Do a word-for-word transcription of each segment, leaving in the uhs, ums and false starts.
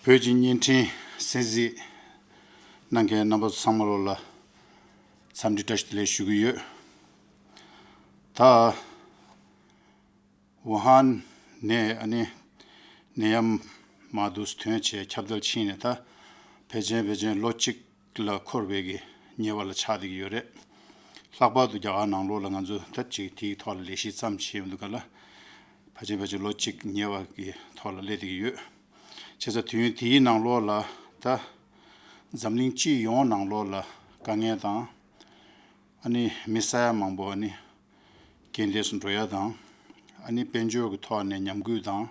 བོད་ཀྱི་བརྙན་འཕྲིན་གསན་གཟིགས་གནང་མཁན་རྣམ་པ་ཚང་མ་ལོ་ལ་འཚམས་འདྲི་བཀྲ་ཤིས་བདེ་ལེགས་ཞུ་གི་ཡོད། ད་ཝུ་ཧན་ནས་ཨ་ནི་ནད་ཡམས་མ་འདུག་ཐོན་བྱས་ཁྱབ་གདལ་ཕྱིན་ནས་ད་ཕལ་ཆེར་ཕལ་ཆེར་ལོ་གཅིག་ལ་འཁོར་བའི་གི་ཉེ་བ་ལ་ཆགས་བསྡད་ཀྱི་ཡོད་རེད། ལྷག་པར་དུ་རྒྱ་གར་ནང་ལོགས་ལ་ང་ཚོ་ད་ཅིག་དེའི་ཐོག་ལ་ལས་གཞི་བརྩམས་བྱས་ཡོང་དུས་ག་ལ་ཕལ་ཆེར་ཕལ་ཆེར་ལོ་གཅིག་ཉེ་བ་གི་ཐོག་ལ་སླེབས་བསྡད་ཀྱི་ཡོད། བྱས་ཙང་དུས་ཡུན་དེའི་ནང་ལོགས་ལ་ད་འཛམ་གླིང་སྤྱི་ཡོངས་ནང་ལོགས་ལ་དཀའ་ངལ་དང་། ཨ་ནི་མི་ས་ཡ་མང་པོ་ཨ་ནི་རྐྱེན་འདས་སུ་འགྲོ་ཡ་དང་། ཨ་ནི་དཔལ་འབྱོར་གྱི་ཐོག་ནས་ཉམས་རྒུད་དང་།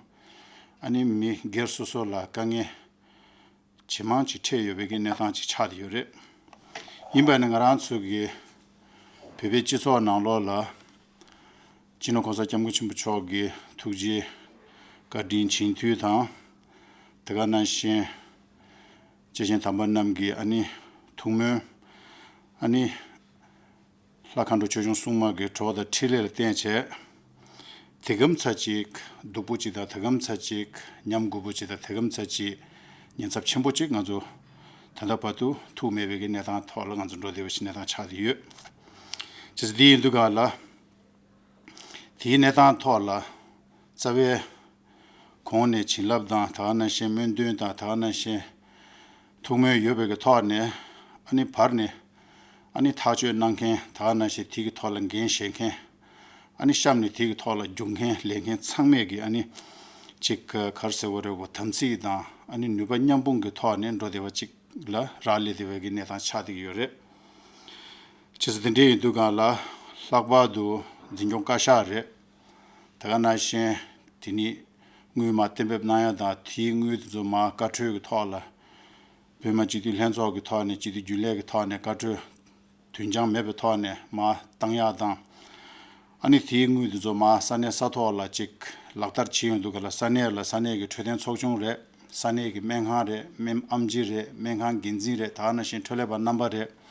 ཨ་ནི་མི་སྒེར་སོ་སོ་ལ་དཀའ་ངལ་ཇེ་མང་ཇེ་འཕྲད་ཡོད་པའི་གི་གནས་སྟངས་ཅིག་ཆགས་བསྡད་ཡོད་རེད། ཡིན་པ་ནི་ང་རང་ཚོ་གི་བོད་པའི་སྤྱི་ཚོགས་ནང་ལོགས་ལ་སྤྱི་ནོར་གོང་ས་སྐྱབས་མགོན་ཆེན་པོ་མཆོག་གི་ཐུགས་རྗེ་བཀའ་དྲིན་བྱིན་མཐུ་དང་། དེ་ག་ནང་བཞིན་སྐྱེས་ཆེན་དམ་པ་རྣམས་ཀྱི་ཨ་ནི་ཐུགས་སྨོན། ཨ་ནི་ལྷ་མཁའ་འགྲོ་ཆོས་སྐྱོང་སྲུང་མ་གི་གྲོགས་དང་འཕྲིན་ལས་ལ་བརྟེན་བྱས། དེ་གམ་ཚ་གཅིག་སྡུག་པོ་གཅིག་དང་དེ་གམ་ཚ་གཅིག་ཉམས་རྒུད་པོ་གཅིག་དང་དེ་གམ་ཚ་གཅིག་ཉེན་ཚབས་ཆེན་པོ་གཅིག་ང་ཚོ་ད་ལྟ་བར་དུ་ཐུག་མེད་པའི་གི་གནས་སྟངས་ཐོག་ལ་ང་ཚོ་འགྲོ་བསྡད་པ་ཞིག་གནས་སྟངས་ཆགས་བསྡད་ཡོད། བྱས་ཙང་འདི་ཡིན་དུས་ག་ལ། དེའི་གནས་སྟངས་ཐོག་ལ་རྩ་བའི་གོང་ནས་བྱིན་རླབས་དང་ད་ག་ནང་བཞིན་སྨོན་འདུན་དང་ད་ག་ནང་བཞིན་ཐུགས་སྨོན་ཡོད་པའི་གི་ཐོག་ནས་ཨ་ནི་བར་ནས་ཨ་ནི་ཐག་གཅོད་གནང་མཁན་ད་ག་ནང་བཞིན་དེ་གི་ཐོག་ལ་འགན་བཞེས་མཁན། ཨ་ནི་གཤམ་ནས་དེ་གི་ཐོག་ལ་རྒྱུག་མཁན་ལས་མཁན་ཚང་མས་གི་ཨ་ནི་ཅིག་ག་རེ་ཟེར་བ་རེད་བོ། དམ་ཚིག་དང་ཨ་ནི་ནུས་པ་མཉམ་སྤུངས་གི་ཐོག་ནས་འགྲོ་བསྡད་པ་ཅིག་ལ་རག་ལས་བསྡད་པའི་གི་གནས་སྟངས་ཆགས་བསྡད་ཀྱི་ཡོད་རེད། བྱས་ཙང་དེ་འདྲ་ཡིན་དུས་ག་ལ་ལྷག་པར་དུ་འཛིན་སྐྱོང་བཀའ་ཤག་རེད། དེ་ག་ནང་བཞིན་དེ་ནི་དངུལ་མར་གཏན་འབེབས་གནང་ཡ་དང་དེའི་དངུལ་དེ་ཚོ་མར་བཀའ་འཁྲོལ་གྱི་ཐོག་ལ་བོད་མི་སྤྱི་འཐུས་ལྷན་ཚོགས་ཀྱི་ཐོག་ནས་སྤྱི་འཐུས་རྒྱུན་ལས་ཀྱི་ཐོག་ནས་བཀའ་འཁྲོལ་དུས་འགྱངས་མེད་པའི་ཐོག་ནས་མར་བཏང་ཡ་དང་། ཨ་ནི་དེའི་དངུལ་དེ་ཚོ་མར་ས་གནས་ས་ཐོག་ལ་ཅིག་ལག་བསྟར་བྱེད་ཡོང་དུས་ག་ལ་ས་གནས་ལ་ས་གནས་ཀྱི་འཕྲོད་བསྟེན་ཚོགས་ཆུང་རེད། ས་གནས་ཀྱི་སྨན་ཁང་རེད། སྨན་ཨེམ་ཆི་རེད། སྨན་ཁང་འགན་འཛིན་རེད། དེ་ག་ནང་བཞིན་འཕྲོད་ལས་པ་རྣམ་པ་རེད།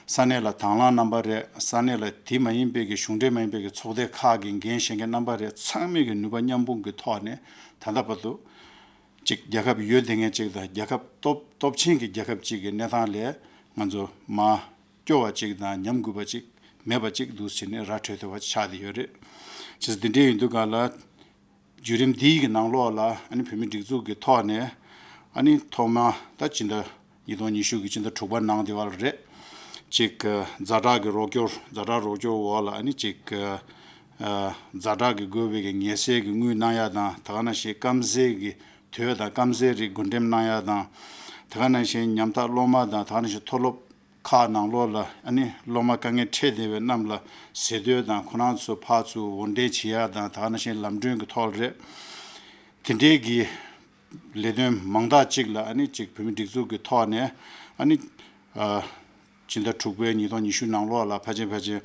ས་གནས་ལ་དྭང་བླངས་རྣམ་པ་རེད། ས་གནས་ལ་དེ་མ་ཡིན་པའི་གི་གཞུང་འབྲེལ་མ་ཡིན་པའི་གི་ཚོགས་སྡེ་ཁག་གི་འགན་བཞེས་མཁན་རྣམ་པ་རེད། ཚང་མས་གི་ནུས་པ་མཉམ་སྤུངས་ཀྱི་ཐོག་ནས་ད་ལྟ་བར་དུ་ཅིག་རྒྱལ་ཁབ་ཡོད་བསྡད་མཁན་ཅིག་དང་རྒྱལ་ཁབ་སྟོབས་སྟོབས་ཆེན་གྱི་རྒྱལ་ཁབ་ཅིག་གི་གནས་སྟངས་ལས་ང་ཚོ་མར་སྐྱོ་བ་ཅིག་དང་ཉམས་རྒུད་པ་ཅིག་མེད་པ་ཅིག་འདུག་བྱས་ནས་ར་འཕྲོད་ཐུབ་པ་ཆགས་བསྡད་ཡོད་རེད། བྱས་ཙང་དེ་འདྲ་ཡིན་དུས་ག་ལ། བརྒྱུད་རིམ་འདིའི་གི་ནང་ལོགས་ལ་ཨ་ནི་བོད་མིའི་སྒྲིག་འཛུགས་ཀྱི་ཐོག་ནས་ཨ་ནི་ཐོག་མ་ད་སྤྱི་ཟླ་ཉིས་སྟོང་ཉི་ཤུ་གི་སྤྱི་ཟླ་དྲུག་པ་ནང་དེ་བར་རེད། ཅིག་ཛ་དྲག་གི་རོགས་སྐྱོར་ཛ་དྲག་རོགས་སྐྱོར་འོག་ལ་ཨ་ནི་ཅིག་ཛ་དྲག་གི་དགོས་པའི་གི་ངལ་སེལ་གྱི་དངུལ་གནང་ཡ་དང་ད་ག་ནང་བཞིན་སྐམ་སའི་གི་དུས་དང་སྐམ་སའི་རིགས་བགོ་འགྲེམས་གནང་ཡ་དང་། ད་ག་ནང་བཞིན་ཉམ་ཐག་སློབ་མ་དང་ད་ག་ནང་བཞིན་མཐོ་སློབ་ཁག་ནང་ལོགས་ལ་ཨ་ནི་སློབ་མ་དཀའ་ངལ་འཕྲད་བསྡད་པའི་རྣམས་ལ་ཟས་དོད་དང་ཁོ་རང་ཚོ་ཕར་ཚུར་འོར་འདྲེན་བྱེད་ཡ་དང་ད་ག་ནང་བཞིན་ལམ་གྲོན་གྱི་ཐོག་རེད། དེ་འདྲའི་གི་ལས་དོན་མང་དག་ཅིག་ལ་ཨ་ནི་ཅིག་བོད་མི་སྒྲིག་འཛུགས་ཀྱི་ཐོག་ནས་ཨ་ནི་ཨ་སྤྱི་ཟླ་དྲུག་པའི་ཉིས་སྟོང་ཉི་ཤུ་ནང་ལོགས་ལ་ཕལ་ཆེར་ཕལ་ཆེར་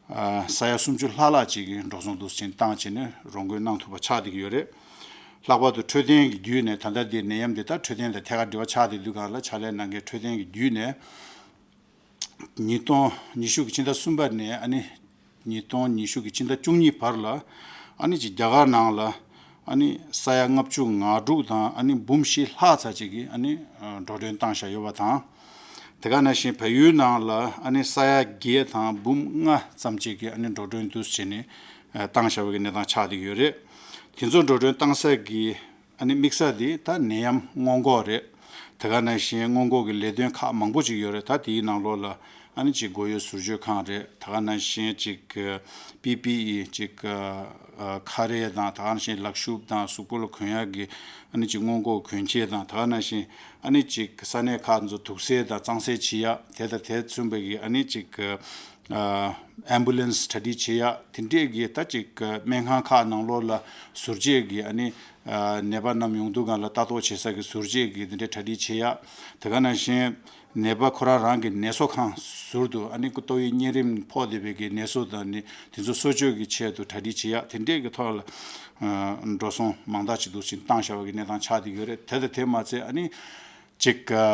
ཨ་ས་ཡ་སུམ་ཅུ་ལྷག་ལྷག་ཅིག་གི་འགྲོ་སོང་འདུག་སེ་བཏང་བྱས་ནས་རོགས་མགོན་གནང་ཐུབ་པ་ཆགས་བསྡད་ཀྱི་ཡོད་རེད། ལྷག་པར་དུ་འཕྲོད་བསྟེན་གྱི་བརྒྱུད་ནས་ད་ལྟ་འདི་ནད་ཡམས་འདི་ད་འཕྲོད་བསྟེན་དང་ཐད་ཀར་འབྲེལ་བ་ཆགས་བསྡད་དུས་གང་ལ་ཕྱག་ལས་གནང་མཁན་འཕྲོད་བསྟེན་གྱི་བརྒྱུད་ནས་ཉིས་སྟོང་ཉི་ཤུ་གི་ཕྱི་ཟླ་གསུམ་པ་ནས་ཨ་ནི་ཉིས་སྟོང་ཉི་ཤུ་གི་ཕྱི་ཟླ་བཅུ་གཉིས་བར་ལ་ཨ་ནི་ཅིག་རྒྱ་གར་ནང་ལ་ཨ་ནི་ས་ཡ་ལྔ་བཅུ་ང་དྲུག་དང་ཨ་ནི་འབུམ་བཞི་ལྷག་ཙམ་ཅིག་གིས་ཨ་ནི་འགྲོ་གྲོན་བཏང་བཞག་ཡོད་པ་དང་། དེ་ག་ནང་བཞིན་བལ་ཡུལ་ནང་ལ་ཨ་ནི་ས་ཡ་བརྒྱད་དང་འབུམ་ལྔ་ཙམ་ཅིག་གིས་ཨ་ནི་འགྲོ་གྲོན་འདུག་སེ་བྱས་ནས་བཏང་བཞག་པའི་གནས་སྟངས་ཆགས་བསྡད་ཀྱི་ཡོད་རེད། དེ་ཚོ་འགྲོ་གྲོན་བཏང་ས་གི་ཨ་ནི་དམིགས་ས་དེ་ད་ནད་ཡམས་སྔོན་འགོག་རེད། དེ་ག་ནང་བཞིན་སྔོན་འགོག་གི་ལས་དོན་ཁག་མང་པོ་ཅིག་ཡོད་རེད། ད་དེའི་ནང་ལོགས་ལ་ཨ་ནི་ཅིག་སྒོ་ཡོལ་ཟུར་བརྗོད་ཁང་རེད། དེ་ག་ནང་བཞིན་ཅིག་པི་པི་ཨི་ཅིག་ཁ་རས་དང་དེ་ག་ནང་བཞིན་ལག་ཤུབས་དང་གཟུགས་པོ་ལ་གོན་ཡག་གི་ཨ་ནི་ཅིག་སྔོན་འགོག་གོན་ཆས་དང་དེ་ག་ནང་བཞིན་ཨ་ནི་ཅིག་ས་གནས་ཁག་ཚོ་དུག་སེལ་དང་གཙང་སེལ་བྱེད་ཡག་དེ་དང་དེ་མཚུངས་པའི་གི་ཨ་ནི་ཅིག་ཨ་ཨེམ་བུ་ལེན་སི་གྲ་སྒྲིག་བྱེད་ཡ་དེ་འདྲས་ཀྱི་ད་ཅིག་སྨན་ཁང་ཁག་ནང་ལོགས་ལ་ཟུར་བཅད་ཀྱི་ཨ་ནི་ཨ་ནད་པ་རྣམས་ཡོང་དུས་སྒང་ལ་ལྟ་རྟོག་བྱེད་ས་ཀྱི་ཟུར་བཅད་ཀྱི་དེ་འདྲས་གྲ་སྒྲིག་བྱེད་ཡ། དེ་ག་ནང་བཞིན་ནད་པ་ཁོ་རང་རང་གི་ནད་གསོ་ཁང་ཟུར་དུ་ཨ་ནི་ཏོག་དབྱིབས་གཉན་རིམས་ཕོག་བསྡད་པའི་གི་ནད་གསོ་དང་ནི་དེ་ཚོ་གསོ་བཅོས་ཀྱི་ཆེད་དུ་གྲ་སྒྲིག་བྱེད་ཡ་དེ་འདྲས་ཀྱི་ཐོག་ལ་ཨ་འགྲོ་སོང་མང་དག་ཅིག་འདུག་སེ་བཏང་བཞག་པའི་གི་གནས་སྟངས་ཆགས་བསྡད་ཡོད་རེད། དེ་དང་དེ་མ་ཚད་ཨ་ནི། ཅིག་ཨ་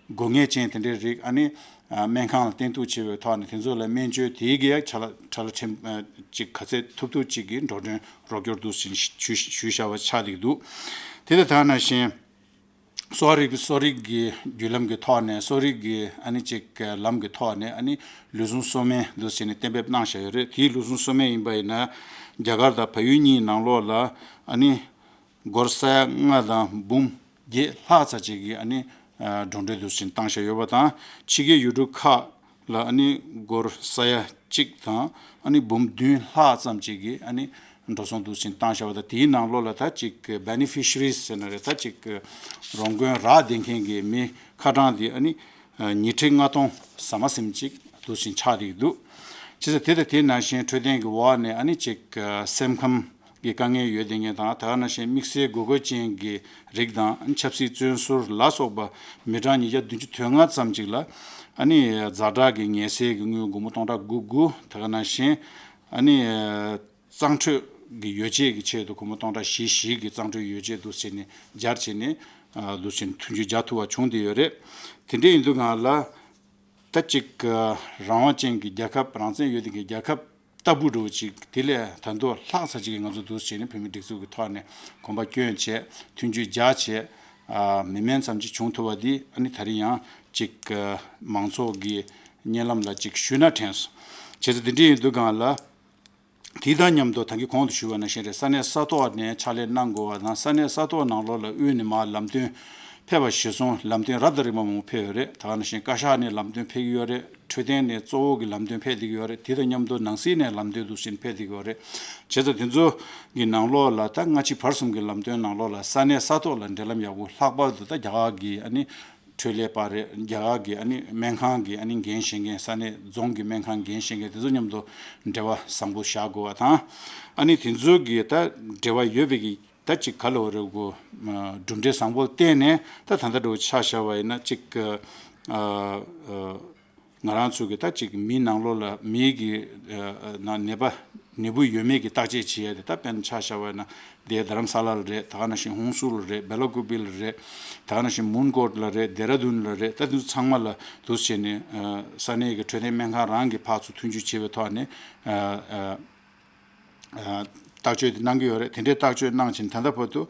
དགོས་ངེས་ཅན་དེ་འདྲའི་རིགས་ཨ་ནི་ཨ་སྨན་ཁང་ལ་བསྟེན་གཏུགས་བྱས་པའི་ཐོག་ནས་དེ་ཚོ་ལ་སྨན་བཅོས་དེའི་གི་ཡ་ཆ་ལ་ཁྲ་ལ་ཁྲིམས་ཨ་ཅིག་ག་ཚད་ཐུབ་ཐུབ་ཅིག་གི་འགྲོ་གྲོན་རོགས་སྐྱོར་འདུག་ཟིན་ཞུ་ཞུས་བཞག་པ་ཆགས་བསྡད་འདུག་དེ་ལྟར་ད་ནང་བཞིན་ གསོ་བ་རིག་པའི་གསོ་རིག་གི་བརྒྱུད་ལམ་གྱི་ཐོག་ནས། གསོ་རིག་གི་ཨ་ནི་ཅིག་ལམ་གྱི་ཐོག་ནས་ཨ་ནི་ལུས་ཟུངས་གསོ་སྨན་འདུག་སེ་བྱས་ནས་གཏན་འབེབས་གནང་བཞག་ཡོད་རེད། དེའི་ལུས་ཟུངས་གསོ་སྨན་ཡིན་པ་ཡིན་ན། རྒྱ་གར་དང་བལ་ཡུལ་གཉིས་ནང་ལོགས་ལ་ཨ་ནི་སྒོར་ས་ཡ་ལྔ་དང་འབུམ་བརྒྱད་ལྷག་ཙམ་ཅིག་གི་ཨ་ནི་ཨ་གྲོང་སྡེ་འདུག་སེ་བྱས་ནས་བཏང་བཞག་ཡོད་པ་དང་། ཕྱི་རྒྱལ་ཡུལ་གྲུ་ཁག་ལ་ཨ་ནི་སྒོར་ས་ཡ་གཅིག་དང་ཨ་ནི་འབུམ་བདུན་ལྷག་ཙམ་ཅིག་གི་ཨ་ནི་འགྲོ་སོང་འདུག་སེ་བྱས་ནས་བཏང་བཞག་པ་དང་། དེའི་ནང་ལོགས་ལ་ད་ཅིག་beneficiaries་ཟེར་ན་རེད། ད་ཅིག་རོགས་མགོན་རག་བསྡད་མཁན་གྱི་མི་ཁ་གྲངས་དེ་ཨ་ནི་ཉིས་ཁྲི་ལྔ་སྟོང་ཟ་མ་ཟིན་ཅིག་འདུག་སེ་བྱས་ནས་ཆགས་བསྡད་ཀྱི་འདུག་བྱས་ཙང་དེ་དང་དེ་ནང་བཞིན་འཕྲོད་བསྟེན་གྱི་འོག་ནས་ཨ་ནི་ཅིག་སེམས་ཁམས་ཀྱི་དཀའ་ངལ་ཡོད་བསྡད་མཁན་དང་། དེ་ག་ནང་བཞིན་དམིགས་བསལ་དགོས་མཁོ་ཅན་གྱི་རིགས་དང་། ཆབ་སྲིད་བཙོན་ཟུར་ལ་སོགས་པ་མི་གྲངས་ཉིས་བརྒྱ་བདུན་ཅུ་དོན་ལྔ་ཙམ་ཅིག་ལ་ཨ་ནི་ཛ་དྲག་གི་ངལ་སེལ་གྱི་དངུལ་སྒོར་མོ་སྟོང་ཕྲག་དགུ་དགུ། དེ་ག་ནང་བཞིན་ཨ་ནི་གཙང་འཕྲོད་ཀྱི་ཡོ་བྱད་ཀྱི་ཆེད་དུ་སྒོར་མོ་སྟོང་ཕྲག་བཞི་བཞི་གི་གཙང་འཕྲོད་ཡོ་བྱད་འདུག་སེ་བྱས་ནས་སྦྱར་བྱས་ནས་འདུག་སེ་བྱས་ནས་མཐུན་འགྱུར་རྒྱག་ཐུབ་པ་བྱུང་བསྡད་ཡོད་རེད། དེ་འདྲ་ཡིན་དུས་སྒང་ལ། ད་ཅིག་རང་དབང་ཅན་གྱི་རྒྱལ་ཁབ། རང་བཙན་ཡོད་བསྡད་མཁན་རྒྱལ་ཁབ་ལྟ་བུ་འདྲ་བོ་ཅིག་དེ་ལས་ད་དུང་ལྷག་ཙམ་ཅིག་གིས་ང་ཚོ་འདུག་སེ་བྱས་ནས་བོད་མིའི་སྒྲིག་འཛུགས་ཀྱི་ཐོག་ནས་གོམ་པ་བསྐྱོན་བྱས། མཐུན་འགྱུར་རྒྱག་བྱས། ཨ་མི་དམན་ཙམ་ཅིག་བྱུང་ཐུབ་པ་འདི་ཨ་ནི་ད་རིང་ཡང་ཅིག་མང་ཚོགས་ཀྱི་སྙན་ལམ་ལ་ཅིག་ཞུས་ན་དྲན་སོང་། བྱས་ཙང་དེ་འདྲ་ཡིན་དུས་སྒང་ལ། དེ་དང་མཉམ་དུ་ད་གིན་གོང་དུ་ཞུས་པ་ནང་བཞིན་རེད། ས་གནས་ས་ཐོག་ནས་ཕྱག་ལས་གནང་དགོས་པ་དང་། ས་གནས་ས་ཐོག་ནང་ལོགས་ལ་དབུས་ནས་མར་ལམ་སྟོན་ཕེབས་པ་གཞིར་བཟུང་ལམ་སྟོན་རབ་དང་རིམ་པ་མང་པོ་ཕེབས་ཡོད་རེད། ད་ག་ནང་བཞིན་བཀའ་ཤག་ནས་ལམ་སྟོན་ཕེབས་ཀྱི་ཡོད་རེད། འཕྲོད་བསྟེན་ནས་གཙོ་བོ་གི་ལམ་སྟོན་ཕེབས་བསྡད་ཀྱི་ཡོད་རེད། དེ་དང་མཉམ་དུ་ནང་སྲིད་ནས་ལམ་སྟོན་འདུག་སེ་ཕེབས་བསྡད་ཀྱི་ཡོད་རེད། བྱས་ཙང་དེ་ཚོ་གི་ནང་ལོགས་ལ་ད་སྔ་ཕྱི་བར་གསུམ་གྱི་ལམ་སྟོན་ནང་ལོགས་ལ་ས་གནས་ས་ཐོག་ལ་འབྲེལ་ལམ་ཡག་པོ། ལྷག་པར་དུ་ད་རྒྱ་གར་གྱི་ཨ་ནི་འཕྲོད་ལས་པ་རེད། རྒྱ་གར་གྱི་ཨ་ནི་སྨན་ཁང་གི་ཨ་ནི་འགན་བཞེས་མཁན། ས་གནས་རྫོང་གི་སྨན་ཁང་འགན་བཞེས་མཁན་དེ་ཚོ་མཉམ་དུ་འབྲེལ་བ་བཟང་པོ་བཞག་དགོས་པ་དང་། ཨ་ནི་དེ་ཚོ་གི་ད་འབྲེལ་བ་ཡོད་པའི་གི་ད་ཅིག་ག་ལབ་དགོས་རེད། གོ་གྲུབ་འབྲས་བཟང་པོ་བསྟན་ནས། ད་ད་ལྟ་འདྲ་བོ་ཆ་བཞག་པ་ཡིན་ན་ཅིག་ཨ་ཨ། ང་རང་ཚོ་གི་ད་ཅིག་མི་ནང་ལོགས་ལ་མི་གི་ཨ་ཨ་ནང་ནད་པ་ནད་འབུ་ཡོད་མེད་ཀྱི་བརྟག་དཔྱད་བྱེད་ཡ་དེ། ད་དཔེར་ན་ཆ་བཞག་པ་ན་དེ་རྡ་རམ་ས་ལ་ལ་རེད། ད་ག་ནང་བཞིན་ཧུན་སུར་ལ་རེད། སྦེ་ལ་ཀུ་པི་ལ་རེད། ད་ག་ནང་བཞིན་མུན་ཀོཊ་ལ་རེད། ལྡེ་ར་ལྡུན་ལ་རེད། ད་དེ་ཚོ་ཚང་མ་ལ་འདུག་སེ་བྱས་ནས་ཨ་ས་གནས་ཀྱི་འཕྲོད་བསྟེན་སྨན་ཁང་རང་གི་ཕར་ཚུར་མཐུན་འགྱུར་བྱེད་པའི་ཐོག་ནས་ཨ་ཨ། བརྟག་དཔྱད་དེ་གནང་གི་ཡོད་རེད། དེ་འདྲའི་བརྟག་དཔྱད་གནང་བྱས་ནས་ད་ལྟ་བར་དུ་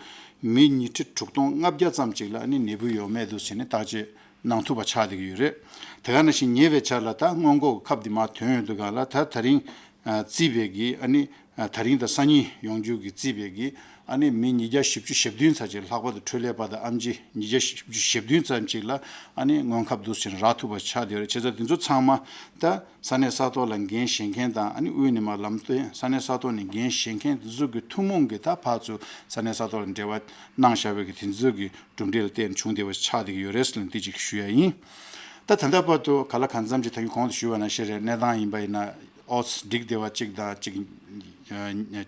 མི་ཉིས་ཁྲི་དྲུག་སྟོང་ལྔ་བརྒྱ་ཙམ་ཅིག་ལ་ཨ་ནི་ནད་འབུ་ཡོད་མེད་འདུག་སེ་བྱས་ནས་བརྟག་དཔྱད་གནང་ཐུབ་པ་ཆགས་བསྡད་ཀྱི་ཡོད་རེད། དེ་ག་ནང་བཞིན་ཉེ་བའི་ཆར་ལ་ད་སྔོན་འགོག་ཁབ་འདི་མར་ཐོན་ཡོང་དུས་སྒང་ལ། ད་ད་རིང་ཨ་བརྩིས་པའི་གི་ཨ་ནི་ཨ་ད་རིང་དང་སང་ཉིན་ཡོང་རྒྱུ་གི་བརྩིས་པའི་གི་ཨ་ནི་མི་ཉིས་བརྒྱ་བཞི་བཅུ་ཞེ་བདུན་ཙམ་ཅིག་ལ། ལྷག་པར་དུ་འཕྲོད་ལས་པ་དང་ཨེམ་ཆི་ཉིས་བརྒྱ་བཞི་བཅུ་ཞེ་བདུན་ཙམ་ཅིག་ལ་ཨ་ནི་སྔོན་ཁབ་འདུག་སེ་བྱས་ནས་རག་ཐུབ་པ་ཆགས་བསྡད་ཡོད་རེད། བྱས་ཙང་དེ་ཚོ་ཚང་མ་ད་ས་གནས་ས་ཐོག་ལ་འགན་བཞེས་མཁན་དང་། ཨ་ནི་དབུས་ནས་མར་ལམ་སྟོན། ས་གནས་ས་ཐོག་ནས་འགན་བཞེས་མཁན་དེ་ཚོ་གི་ཐུན་མོང་གི་ད་ཕར་ཚུར་ས་གནས་ས་ཐོག་ལ་འབྲེལ་བ་གནང་བཞག་པའི་གི་དེ་ཚོ་གི་གྲུབ་འབྲས་ལ་བརྟེན་བྱུང་བསྡད་པ་ཆགས་བསྡད་ཀྱི་ཡོད་རེད་ཟེར་ནས་འདི་གཅིག་ཞུ་ཡ་ཡིན། ད་ད་ལྟ་བར་དུ་ག་ལ་གང་འཚམ་ཅིག་ད་གིན་གོང་དུ་ཞུས་པ་ནང་བཞིན་རེད། གནས་སྟངས་ཡིན་པ་ཡིན་ན་ཨོ་ཙི་འགྲིག་བསྡད་པ་གཅིག་དང་། གཅིག་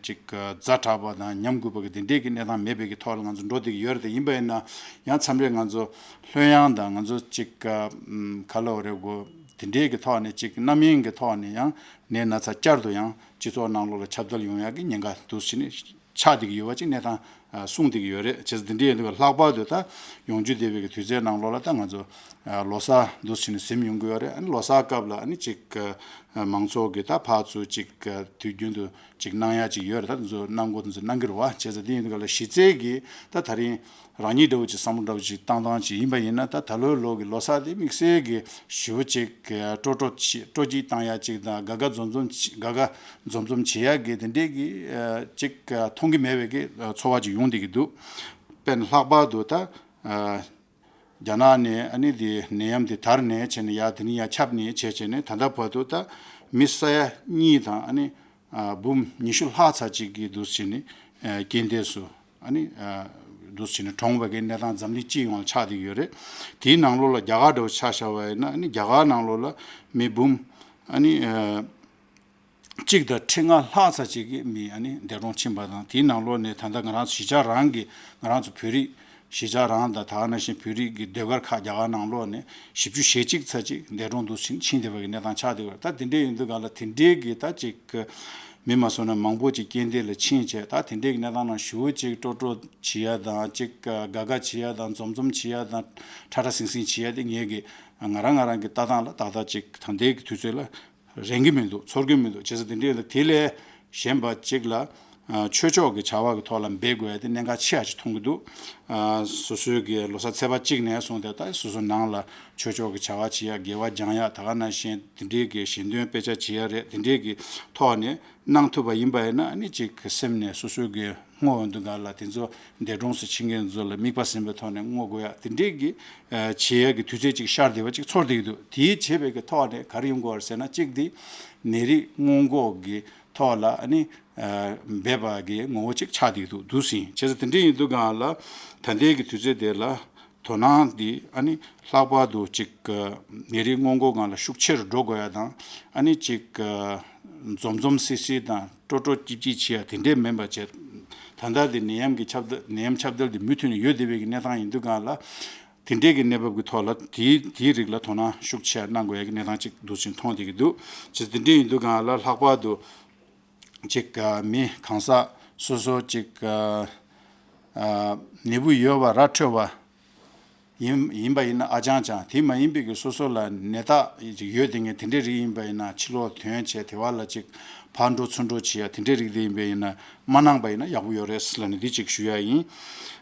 གཅིག་ཛ་དྲག་པ་དང་ཉམས་རྒུད་པ་གི་དེ་འདྲས་ཀྱི་གནས་སྟངས་མེད་པའི་གི་ཐོག་ལ་ང་ཚོ་འགྲོ་བསྡད་ཀྱི་ཡོད་རེད། དེ་ཡིན་པ་ཡིན་ན་ཡང་མཚམས་རེ་ང་ཚོ་ལྷོད་ཡངས་དང་། ང་ཚོ་གཅིག་ག་ལབ་དགོས་རེད། གོ་དེ་འདྲའི་གི་ཐོག་ནས་ཅིག་རྣམ་གཡེང་གི་ཐོག་ནས་ཡང་ནད་ན་ཚ་བསྐྱར་དུ་ཡང་སྤྱི་ཚོགས་ནང་ལོགས་ལ་ཁྱབ་གདལ་ཡོང་ཡག་གི་ཉེན་ཁ་འདུག་སེ་བྱས་ནས་ཆགས་བསྡད་ཀྱི་ཡོད་པ་ཅིག་གནས་སྟངས་ཨ་གསུངས་བསྡད་ཀྱི་ཡོད་རེད། བྱས་ཙང་དེ་འདྲ་ཡིན་དུས་ལྷག་པར་དུ་ད་ཡོང་རྒྱུ་བསྡད་པའི་གི་དུས་ཚོད་ནང་ལོགས་ལ་ད་ང་ཚོ་ཨ་ལོ་གསར་འདུག་སེ་བྱས་ནས་ཟིན་ཡོང་གི་ཡོད་རེད། ཨ་ནི་ལོ་གསར་སྐབས་ལ་ཨ་ནི་ཅིག་ཨ་མང་ཚོགས་ཀྱི་ད་ཕར་ཚུར་ཅིག་ཨ་དུས་རྒྱུན་དུ་ཅིག་གནང་ཡག་ཅིག་ཡོད་རེད། ད་དེ་ཚོ་གནང་དགོས་དེ་ཚོ་གནང་གི་རེད་བ། བྱས་ཙང་དེ་ཡིན་དུས་ག་ལ་གཞི་རྩའི་གི་ད་ད་རིང་རང་ཉིད་འདྲ་བོ་ཅིག་བསམ་བློ་འདྲ་བོ་ཅིག་བཏང་སྟངས་ཅིག་ཡིན་པ་ཡིན་ན། ད་ད་ལོའི་ལོ་གི་ལོ་གསར་དེ་དམིགས་བསལ་གྱི་ཞེ་པོ་ཅིག་སྤྲོ་སྤྲོ་ཅིག་སྤྲོ་སྐྱིད་བཏང་ཡག་ཅིག་དང་། དགའ་དགའ་འཛོམས་འཛོམས་ཅིག་དགའ་དགའ་འཛོམས་འཛོམས་བྱེད་ཡག་གི་དེ་འདྲས་ཀྱི་ཅིག་མཐོང་གི་མེད་པའི་གི་ཚོར་བ་ཅིག་ཡོང་བསྡད་ཀྱི་འདུག་དཔེར་ན་ལྷག་པར་དུ་ད་རྒྱ་ནག་ནས་ཨ་ནི་དེ་ནད་ཡམས་དེ་དར་ནས་བྱས་ནས་ཡར་དེ་ནས་ཡར་ཁྱབ་ནས་བྱས་བྱས་ནས་ད་ལྟ་བར་དུ་ད་མི་ས་ཡ་གཉིས་དང་ཨ་ནི་ཨ་འབུམ་ཉི་ཤུ་ལྷག་ཙམ་ཅིག་གིས་འདུག་སེ་བྱས་ནས་ཨ་རྐྱེན་འདས་སུ་ཨ་ནི་ཨ་འདུག་སེ་བྱས་ནས་གྲོངས་པ་གི་གནས་སྟངས་འཛམ་གླིང་སྤྱི་ཡོངས་ལ་ཆགས་བསྡད་ཀྱི་ཡོད་རེད། དེའི་ནང་ལོགས་ལ་རྒྱ་གར་འདྲ་བོ་ཆ་བཞག་པ་ཡིན་ན། ཨ་ནི་རྒྱ་གར་ནང་ལོགས་ལ་མི་འབུམ་ཨ་ནི་ཨ་གཅིག་དང་ཁྲི་ལྔ་ལྷག་ཙམ་ཅིག་གི་མི་ཨ་ནི་འདས་གྲོངས་ཕྱིན་པ་དང་། དེའི་ནང་ལོགས་ནས་ད་ལྟ་ང་རང་ཚོ་གཞིས་ཆགས་རང་གི་ང་རང་ཚོ་བོད་རིགས་གཞིས་ཆགས་རང་དང་། ད་ག་ནང་བཞིན་བོད་རིགས་ཀྱི་ཟློས་གར་ཁག་རྒྱ་གར་ནང་ལོགས་ནས་བཞི་བཅུ་ཞེ་གཅིག་ཙམ་ཅིག་འདས་གྲོངས་འདུག་ཕྱིན་ཕྱིན་བསྡད་པ་གི་གནས་སྟངས་ཆགས་བསྡད་ཡོད་རེད། ད་དེ་འདྲས་ཡིན་དུས་ག་ལ་དེ་འདྲས་ཀྱི་ད་ཅིག་མི་མ་སོང་ན་མང་པོ་ཅིག་རྐྱེན་འདས་ལ་ཕྱིན་བྱས། ད་དེ་འདྲས་ཀྱི་གནས་སྟངས་ནང་ཞེ་པོ་ཅིག་སྤྲོ་སྤྲོ་བྱེད་ཡ་དང་། ཅིག་དགའ་དགའ་བྱེད་ཡ་དང་། འཛོམས་འཛོམས་བྱེད་ཡ་དང་། ཁྲ་ཁྲ་ཟིང་ཟིང་བྱེད་ཡ་དེ་ངེད་ཀྱི་ང་རང་ང་རང་གི་ལྟ་སྟངས་ལ་ཏག་ཏག་ཅིག་ད་ལྟའི་གི་དུས་ཚོད་ལ་རན་གྱི་མི་འདུག་ཚོར་གྱི་མི་འདུག་བྱས་ཙང་དེ་འདྲའི་དེ་ལས་གཞན་པ་ཅིག་ལ་ ཆོས་ཕྱོགས་ཀྱི་བྱ་བ་གི་ཐོག་ལ་འབད་དགོས་ཡ་དེ་གནད་འགག་ཆེ་བ་ཞིག་མཐོང་གི་འདུག། སོ་སོའི་གི་ལོ་གསར་ཚེས་པ་གཅིག་ནས་བཟུང་སྟེ་ད་སོ་སོ་ནང་ལ་ཆོས་ཕྱོགས་ཀྱི་བྱ་བ་བྱེད་ཡ། དགེ་བ་སྦྱང་ཡ། ད་ག་ནང་བཞིན་དེ་འདྲའི་གི་ཞལ་འདོན་དཔེ་ཆ་བྱེད་ཡ་རེད། དེ་འདྲའི་གི་ཐོག་ནས་གནང་ཐུབ་པ་ཡིན་པ་ཡིན་ན། ཨ་ནི་ཅིག་སེམས་ནས་སོ་སོའི་གི་བསྔོ་བ་འདུག་ག་ལ། དེ་ཚོ་འདས་གྲོངས་སུ་ཕྱིན་མཁན་ཚོ་ལ་དམིགས་པ་ཟིན་པའི་ཐོག་ནས་བསྔོ་དགོས་ཡ། དེ་འདྲའི་གི་བྱེད་ཡ་གི་དུས་ཚོད་ཅིག་ཤར་བསྡད་པ་ཅིག་ཚོར་བསྡད་ཀྱི་འདུག། དེའི་བྱེད་པའི་གི་ཐོག་ནས་ག་རེ་ཡོང་དགོས་པ་རེད་ཟེར་ན། གཅིག་དེ་ནད་རིགས་སྔོན་འགོག་གི་ཐོག་ལ་ཨ་ནི་འབད་པ་གི་ངོ་བོ་ཅིག་ཆགས་བསྡད་ཀྱི་འདུག། འདུག་ཟིན་བྱས་ཙང་དེ་འདྲ་ཡིན་དུས་སྒང་ལ་ད་ལྟའི་གི་དུས་ཚོད་དེ་ལ་དོ་སྣང་འདི་ཨ་ནི་ལྷག་པར་དུ་ཅིག་ནད་རིགས་སྔོན་འགོག་སྒང་ལ་ཤུགས་ཆེ་རུ་འགྲོ་དགོས་ཡ་དང་། ཨ་ནི་ཅིག་འཛོམས་འཛོམས་སི་སི་དང་སྤྲོ་སྤྲོ་སྐྱིད་སྐྱིད་བྱེད་ཡ་དེ་འདྲས་མིན་པ་བྱས། ད་ལྟ་དེ་ནད་ཡམས་ཀྱི་ཁྱབ་གདལ། ནད་ཡམས་ཁྱབ་གདལ་དེ་མུ་མཐུད་ནས་ཡོད་བསྡད་པའི་གི་གནས་སྟངས་ཡིན་དུས་སྒང་ལ། དེ་འདྲའི་གི་གནས་བབ་ཀྱི་ཐོག་ལ་དེའི་དེའི་རིགས་ལ་དོ་སྣང་ཤུགས་ཆེ་གནང་དགོས་ཡ་གི་གནས་སྟངས་ཅིག་འདུག་ཟིན་མཐོང་བསྡད་ཀྱི་འདུག། བྱས་ཙང་དེ་འདྲ་ཡིན་དུས་སྒང་ལ་ལྷག་པར་དུ་ཅིག་མི་གང་ཟག་སོ་སོ་ཅིག་ནད་འབུ་ཡོད་པ་ར་འཕྲོད་པ་ཡིན་ཡིན་པ་ཡིན་ན་ཨ་ཅང་ཅང་། དེ་མ་ཡིན་པའི་གི་སོ་སོ་ལ་ནད་རྟགས་ཅིག་ཡོད་དེ་ངས་དེ་འདྲའི་རིགས་ཡིན་པ་ཡིན་ན་ཕྱི་ལོགས་ཐོན་བྱས་དེ་བ་ལ་ཅིག་ཕར་འགྲོ་ཚུར་འགྲོ་བྱེད་ཡ་དེ་འདྲའི་རིགས་དེ་ཡིན་པ་ཡིན་ན་མ་གནང་པ་ཡིན་ན་ཡག་པོ་ཡོད་རེད་ཟེར་ལབ་ནས་འདི་ཅིག་ཞུ་ཡ་ཡིན།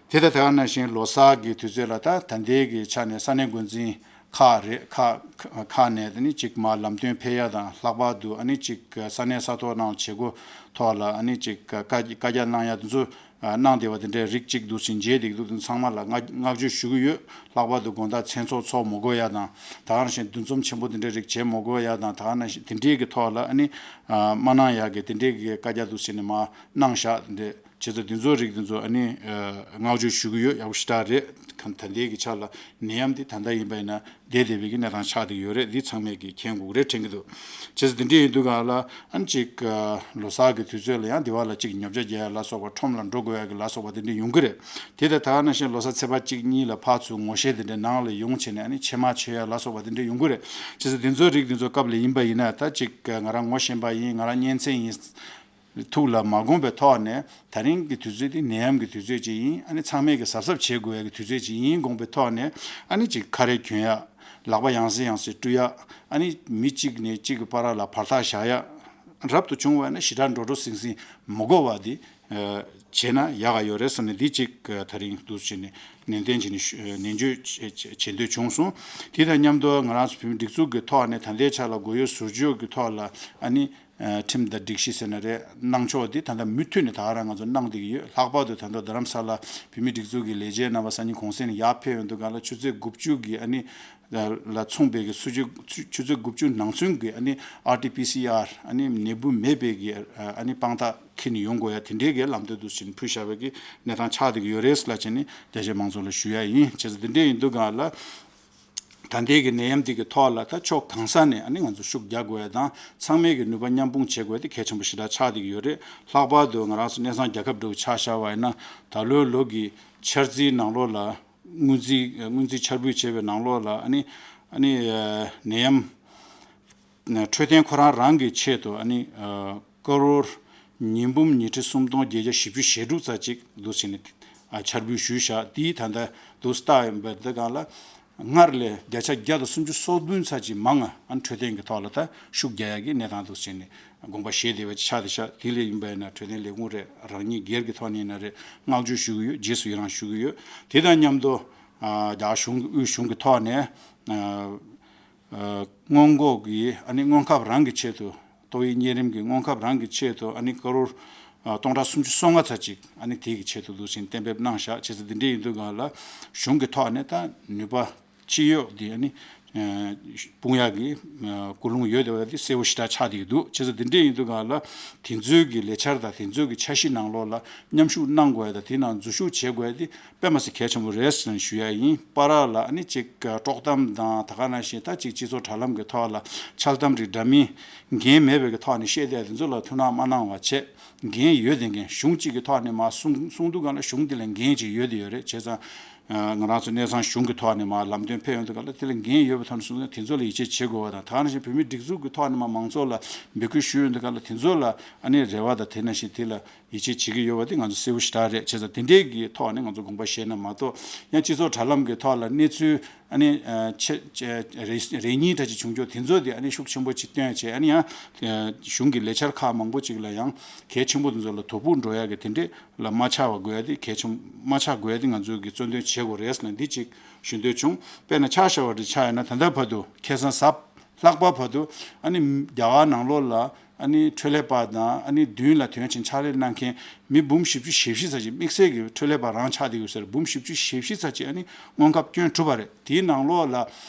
དེ་དང་དེ་ག་ནང་བཞིན་ལོ་གསར་གྱི་དུས་ཚོད་ལ་ད་ད་ལྟའི་གི་ཆ་ནས་ས་གནས་འགོ་འཛིན་ཁག་རེད། ཁག་ཁག་ནས་དེ་ནི་ཅིག་མར་ལམ་སྟོན་ཕེབས་ཡ་དང་། ལྷག་པར་དུ་ཨ་ནི་ཅིག་ས་གནས་ས་ཐོག་ནང་བྱེད་སྒོ་ཐོག་ལ་ཨ་ནི་ཅིག་བཀའ་བཀའ་རྒྱ་གནང་ཡ་དེ་ཚོ་གནང་བསྡད་པ་དེ་འདྲའི་རིགས་གཅིག་འདུག་ཟིན་མཇལ་བསྡད་ཀྱི་འདུག། དེ་ཚང་མ་ལ་བསྔགས་བསྔགས་བརྗོད་ཞུ་གི་ཡོད། ལྷག་པར་དུ་དགོང་དག་མཚན་ཚོགས་ཚོགས་མ་དགོས་ཡ་དང་། ད་ག་ནང་བཞིན་འདུ་འཛོམས་ཆེན་པོ་དེ་འདྲའི་རིགས་བྱེད་མ་དགོས་ཡ་དང་། ད་ག་ནང་བཞིན་དེ་འདྲའི་གི་ཐོག་ལ་ཨ་ནི་མ་གནང་ཡ་གི་དེ་འདྲའི་གི་བཀའ་རྒྱ་འདུག་ཟིན་ནས་མར་གནང་བཞག་དེ་འདྲའི། བྱས་ཙང་འདི་ཚོ་རིགས་འདི་ཚོ་ཨ་ནི་བསྔགས་བརྗོད་ཞུ་གི་ཡོད། ཡག་པོ་ཞེ་དྲག་རེད། ད་ལྟའི་གི་ཆ་ལ་ནད་ཡམས་འདི་ད་ལྟ་ཡིན་པ་ཡིན་ན་བསྡད་བསྡད་པའི་གི་གནས་སྟངས་ཆགས་བསྡད་ཡོད་རེད། འདི་ཚང་མས་གི་མཁྱེན་དགོས་རེད་དྲན་གི་འདུག། བྱས་ཙང་འདི་འདྲ་ཡིན་དུས་སྒང་ལ་ཨ་ནི་ཅིག་ལོ་གསར་གི་དུས་ཚོད་ལ་ཡང་འདི་བ་ལ་ཅིག་ཉོ་ཆ་རྒྱག་ཡ་ལ་སོགས་པ། ཁྲོམ་ལ་འགྲོ་དགོས་ཡ་གི་ལ་སོགས་པ་འདི་འདྲ་ཡོང་གི་རེད། དེ་ལྟར་ད་ག་ནང་བཞིན་ལོ་གསར་ཚེས་པ་གཅིག་གཉིས་ལ་ཕར་ཚུར་ངོ་ཤེས་འདི་འདྲ་ནང་ལ་ཡོང་བྱས་ནས་ཨ་ནི་ཕྱེ་མར་མཆོད་ཡ་ལ་སོགས་པ་འདི་འདྲ་ཡོང་གི་རེད། བྱས་ཙང་འདི་ཚོ་རིགས་འདི་ཚོ་སྐབས་ལ་ཡིན་པ་ཡིན་ན། ད་ཅིག་ང་རང་ངོ་ཤེས་པ་ཡིན། ང་རང་གཉེན་ཚན་ཡིན། ཐུགས་ལ་མ་དགོངས་པའི་ཐོག་ནས་ད་རིང་གི་དུས་ཚོད་འདི་ནད་ཡམས་ཀྱི་དུས་ཚོད་ཅིག་ཡིན། ཨ་ནི་ཚང་མས་ཀྱི་གཟབ་གཟབ་བྱེད་དགོས་ཡ་གི་དུས་ཚོད་ཅིག་ཡིན་དགོངས་པའི་ཐོག་ནས། ཨ་ནི་ཅིག་ཁ་རས་གྱོན་ཡ། ལག་པ་ཡང་སེ་ཡང་སེ་བཀྲུ་ཡ། ཨ་ནི་མི་གཅིག་ནས་གཅིག་གི་བར་ལ་བར་ཐག་བཞག་ཡ། རབ་ཏུ་བྱུང་བ་ན་ཞེ་དྲག་འགྲོ་འགྲོ་ཟིང་ཟིང་མ་དགོས་པ་འདི་བྱས་ན་ཡག་ག་ཡོད་རེད་བསམ་ནས། འདི་གཅིག་ད་རིང་འདུག་བྱས་ནས་ནན་ཏན་བྱས་ནས་ནན་བརྗོད་བྱེད་འདོད་བྱུང་སོང་། དེ་དང་མཉམ་དུ་ང་རང་ཚོ་བོད་མི་སྒྲིག་འཛུགས་ཀྱི་ཐོག་ནས་ད་ལྟའི་ཆ་ལ་མགོ་ཡོད་ཟུར་འཇོག་གི་ཐོག་ལ་ཨ་ནི། ཁྲིམས་དང་སྒྲིག་གཞི་ཟེར་ན་རེད། གནང་ཕྱོགས་འདི་ད་ལྟ་མུ་མཐུད་ནས་ད་ག་རང་ང་ཚོ་གནང་བསྡད་ཀྱི་ཡོད། ལྷག་པར་དུ་ད་ལྟ་རྡ་རམ་ས་ལ་བོད་མིའི་སྒྲིག་འཛུགས་ཀྱི་ལས་བྱེད་རྣམ་པ་སང་ཉིན་གུང་སེང་ཡར་ཕེབས་ཡོང་དུས་སྒང་ལ་ཆུ་ཚོད་དགུ་བཅུ་གི་ཨ་ནི་ལ་མཚུངས་པའི་གི་སྲོལ་རྒྱུན། ཆུ་ཆུ་ཚོད་དགུ་བཅུ་ནང་ཚུན་གྱི་ཨ་ནི་ཨར་ཊི་པི་སི་ཨར། ཨ་ནི་ནད་འབུ་མེད་པའི་གི་ཨ་ནི་དཔང་རྟགས་འཁྱེར་ནས་ཡོང་དགོས་ཡ་དེ་འདྲའི་གི་ལམ་སྟོན་འདུག་བྱས་ནས་ཕུལ་བཞག་པའི་གི་གནས་སྟངས་ཆགས་བསྡད་ཀྱི་ཡོད་རེད་ལབ་བྱས་ནས་རྒྱ་ཆེ་མང་ཚོགས་ལ་ཞུ་ཡ་ཡིན། བྱས་ཙང་དེ་འདྲ་ཡིན་དུས་སྒང་ལ། ད་ལྟའི་གི་ནད་ཡམས་འདི་གི་ཐོག་ལ་ད་ཕྱོགས་གང་ས་ནས་ཨ་ནི་ང་ཚོ་ཤུགས་རྒྱག་དགོས་ཡ་དང་། ཚང་མས་གི་ནུས་པ་མཉམ་སྤུངས་བྱེད་དགོས་ཡ་དེ་གལ་ཆེན་པོ་ཞེ་དྲག་ཆགས་བསྡད་ཀྱི་ཡོད་རེད། ལྷག་པར་དུ་ང་རང་ཚོ་གནས་ཚང་རྒྱལ་ཁབ་འདྲ་བོ་ཆ་བཞག་པ་ཡིན་ན། ད་ལོའི་ལོ་གི་འཆར་རྩིས་ནང་ལོགས་ལ་སྔོན་རྩིས་སྔོན་རྩིས་འཆར་འབུལ་བྱས་པའི་ནང་ལོགས་ལ་ཨ་ནི་ཨ་ནི་ནད་ཡམས་འཕྲོད་བསྟེན་ཁོ་རང་རང་གི་ཆེད་དུ་ཨ་ནི་ཀ་རོར་ཉིས་འབུམ་ཉི་ཁྲི་སུམ་སྟོང་བརྒྱད་བརྒྱ་བཞི་བཅུ་ཞེ་དྲུག་ཙམ་ཅིག་འདུག་བྱས་ནས་འཆར་འབུལ་ཞུས་བཞག། དེའི་ད་ལྟ་འདུག་སྟེ་ཡིན་པ་འདི་སྒང་ལ། སྔར་ལས་བརྒྱ་ཆ་བརྒྱ་དང་སུམ་ཅུ་སོ་བདུན་ཙམ་ཅིག་མང་ང་ཨ་ནི་འཕྲོད་བསྟེན་གྱི་ཐོག་ལ་ད་ཤུགས་རྒྱག་ཡ་གི་གནས་སྟངས་འདུག་བྱས་ནས་དགོངས་པ་བཞེས་བསྡད་པ་ཆགས་བསྡད་ཤག། དེ་ལས་ཡིན་པ་ཡིན་ན་འཕྲོད་བསྟེན་ལས་ཁུངས་རེད། རང་ཉིད་སྒེར་གྱི་ཐོག་ནས་ཡིན་ན་རེད། བསྔགས་བརྗོད་ཞུ་གི་ཡོད། རྗེས་སུ་ཡི་རང་ཞུ་གི་ཡོད། དེ་དང་མཉམ་དུ་རྒྱ་གཞུང་དབུས་གཞུང་གི་ཐོག་ནས་སྔོན་འགོག་གི་ཨ་ནི་སྔོན་ཁབ་རང་གི་ཆེད་དུ། ཏོག་དབྱིབས་གཉན་རིམས་ཀྱི་སྔོན་ཁབ་རང་གི་ཆེད་དུ་ཨ་ནི་ཀ་རོར་སྟོང་ཕྲག་སུམ་ཅུ་སོ་ལྔ་ཙམ་ཅིག་ཨ་ནི་དེ་གི་ཆེད་དུ་འདུག་བྱས་ནས་གཏན་འབེབས་གནང་བཞག། བྱས་ཙང་འདི་འདྲ་ཡིན་དུས་སྒང་ལ་གཞུང་གི་ཐོག་ནས་ད་ནུས་པ་ཅི་ཡོད་དེ་ཨ་ནི་སྤུངས་ཡག་གི་ཀུན་སློང་ཡོད་བསྡད་པ་དེ་གསལ་པོ་ཞེ་དྲག་ཆགས་བསྡད་ཀྱི་འདུག། བྱས་ཙང་འདི་འདྲ་ཡིན་དུས་སྒང་ལ་དེ་ཚོའི་གི་ལས་འཆར་དང་དེ་ཚོའི་གི་འཆར་གཞི་ནང་ལོགས་ལ་མཉམ་ཞུགས་གནང་དགོས་ཡ་དང་། དེ་ནང་འཛུལ་ཞུགས་བྱེད་དགོས་ཡ་དེ་དཔེ་མ་སྲིད་གལ་ཆེན་པོ་རེད་ཟེར་ནས་ཞུ་ཡ་ཡིན། བར་ལ་ཨ་ནི་ཅིག་དཀྲོག་གཏམ་དང་། ད་ག་ནང་བཞིན་ད་ཅིག་སྤྱི་ཚོགས་དྲ་ལམ་གྱི་ཐོག་ལ་འཆལ་གཏམ་རིགས་འདྲ་མིན་འགན་མེད་པའི་གི་ཐོག་ནས་བཤད་བསྡད་ཡ་དེ་ཚོ་ལ་ཐུགས་སྣང་མ་གནང་བ་བྱས། འགན་ཡོད་བསྡད་མཁན་གཞུང་གཅིག་གི་ཐོག་ནས་མར་གསུང་གསུང་དུས་སྒང་ལ་གཞུང་འདི་ལ་འགན་ཅིག་ཡོད་བསྡད་ཡོད་རེད། བྱས་ཙང་ང་རང་ཚོ་གནས་ཚང་གཞུང་གི་ཐོག་ནས་མར་ལམ་སྟོན་ཕེབས་ཡོང་དུས་སྒང་ལ་དེ་ལ་འགན་ཡོད་པའི་ཐོག་ནས་གསུང་དུས་དེ་ཚོ་ལ་ཡིད་ཆེས་བྱེད་དགོས་པ་དང་། ད་ག་ནང་བཞིན་བོད་མིའི་སྒྲིག་འཛུགས་ཀྱི་ཐོག་ནས་མར་མང་ཚོགས་ལ་འབོད་སྐུལ་ཞུས་ཡོང་དུས་སྒང་ལ་དེ་ཚོ་ལ་ཨ་ནི་རེ་བ་དང་། དེ་ནང་བཞིན་དེ་ལ་ ཡིད་ཆེས་བྱེད་ཀྱི་ཡོད་པ་དེ་ང་ཚོ་གསལ་པོ་ཞེ་དྲག་རེད། བྱས་ཙང་དེ་འདྲའི་གི་ཐོག་ནས་ང་ཚོ་དགོངས་པ་བཞེས་ན་མ་གཏོགས། ཡང་སྤྱི་ཚོགས་དྲ་ལམ་གྱི་ཐོག་ལ་གནས་ཚུལ་ཨ་ནི་ཨ་ཆེ་ཆེ་རེ་རེ་གཉིས་འདྲ་ཅིག་བྱུང་ཆོག་དེ་ཚོ་དེ་ཨ་ནི་ཤུགས་ཆེན་པོ་ཅིག་བཏོན་བྱས། ཨ་ནི་ཡང་ཨ་གཞུང་གི་ལས་འཆར་ཁག་མང་པོ་ཅིག་ལ་ཡང་གལ་ཆེན་པོ་དེ་ཚོ་ལ་དོ་ཕོག་འགྲོ་ཡག་གི་དེ་འདྲའི་ལ་མ་ཆགས་པ་དགོས་ཡ་དེ་གལ་ཆེན། མ་ཆགས་དགོས་ཡ་དེ་ང་ཚོས་ཀྱི་གཙོ་འདོན་བྱེད་དགོས་རེད་ཟེར་ནས་འདི་གཅིག་ཞུ་འདོད་བྱུང་། དཔེར་ན་ཆ་བཞག་པ་འདྲ་ཆགས་ཡོད་ན། ད་ལྟ་བར་དུ་ཁ་སང་གཟའ་ལྷག་པ་བར་དུ་ཨ་ནི་རྒྱ་གར་ནང་ལོགས་ལ་ཨ་ནི་འཕྲོད་ལས་པ་དང་ཨ་ནི་མདུན་ལ་ཐོན་ཕྱིན་ཕྱག་ལས་གནང་མཁན་མི་འབུམ་བཞི་བཅུ་ཞེ་བཞི་ཙམ་ཅིག་དམིགས་བསལ་གྱི་འཕྲོད་ལས་པ་རང་ཆགས་བསྡད་ཡོད་ཟེར། འབུམ་བཞི་བཅུ་ཞེ་བཞི་ཙམ་ཅིག་ཨ་ནི་སྔོན་ཁབ་བསྐྱོན་གྲུབ་པ་རེད། དེའི་ནང་ལོགས་ལ་